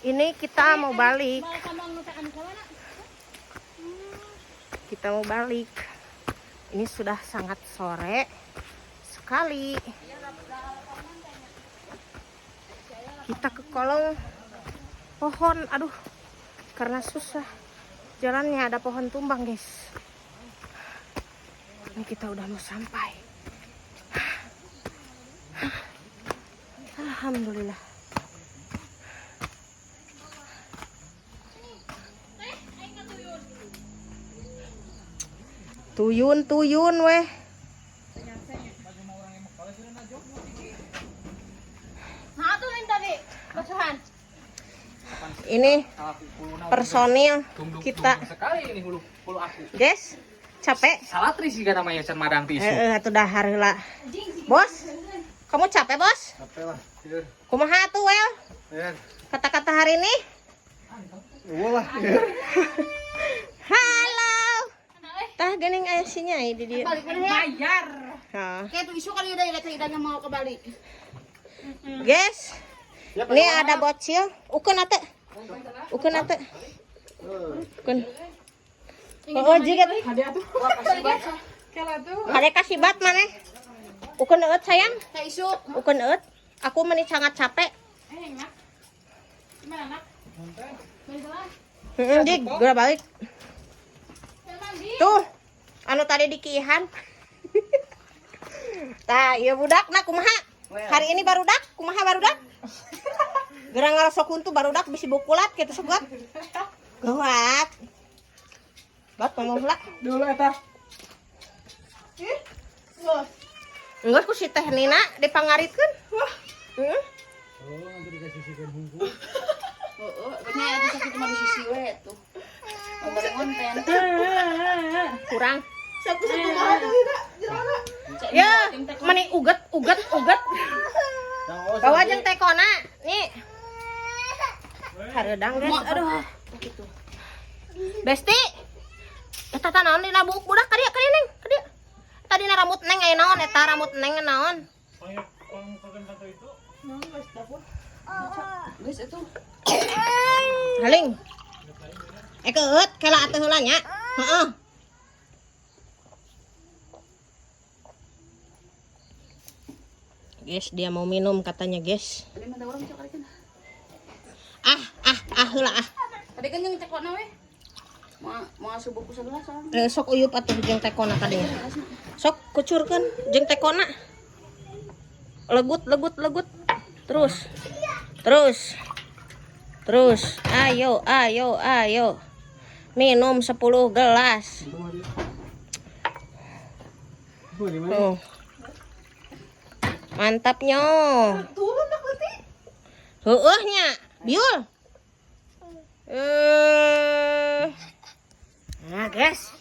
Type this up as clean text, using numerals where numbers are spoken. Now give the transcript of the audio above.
Ini kita mau balik. Kita mau balik. Ini sudah sangat sore sekali. Kita ke kolong pohon. Aduh, karena susah jalannya, ada pohon tumbang, guys. Ini kita udah mau sampai. Alhamdulillah. Tuyun tuyun weh. Nah, tuh lain tadi basuhan. Ini personil kita. Sekali ini hulu hulu aku. Guys, capek? Salatri sih kan namanya can madang tisu. Eh, atuh dahar heula. Bos, kamu capek, Bos? Capek lah. Kumaha tuh, Wel? Ya. Kata-kata hari ini? Lah. Halo. Tah geuning aya si Nyai di dieu. Balik mana ya? Bayar. Hah. Kayak tuh isu kali udah ya mau ke Bali. Guys, ini ada bocil. Ukeun ate. Ukeun ate. Ukeun. Oh, jiga. Hadiah tuh. Kela tuh. Kade kasih bat maneh. Ukeun eueut sayang. Kayak isu. Ukeun eueut. Aku meni sangat capek. Eh, enak. Gimana, Nak? Heeh, Jig, geura balik. Tuh, anu tadi dikihan. Tah, ieu budak nak kumaha? Hari ini barudak, kumaha barudak? Geura ngarosok huntu barudak bisi bukulat kitu sok gat. Gawat. Gat ngomong heula. Dulu eta. Enggeus ku si Teh Nina dipangaritkeun. Wah. Heeh. Oh, nanti dikasih sikan hungkul. Oh, nya itu sakit mah di sisi we tuh. Konten. Kurang. Satu-satu mah tuh ida. Jerona. Ya, meni uget uget uget. Bawa jeung tekona. Nih. Hareudang, guys. Aduh. Besti. Eta tah naon dina buuk budak ka dieu ka dieu Neng, ka dieu. Eta dina rambut Neng aya naon eta rambut Neng naon? Guys itu. Haling. Eh keut kela atuh heula nya. Heeh. Guys, dia mau minum katanya, guys. Tadi mana orang cek kan. Ah, ah, ah heula ah. Tadi kan yang cek we. Mau mau subuh ku sebelah soalnya. Eh, sok uyup atuh jeung tekona kadinya. Sok kucurkeun jeung tekona. Legut, legut, legut. Terus. Terus. Terus. Ayo, ayo, ayo. Minum 10 gelas. Tuh. Mantapnya. Turun dah berarti. Heueuh nya, biul. Eh. Nah, guys.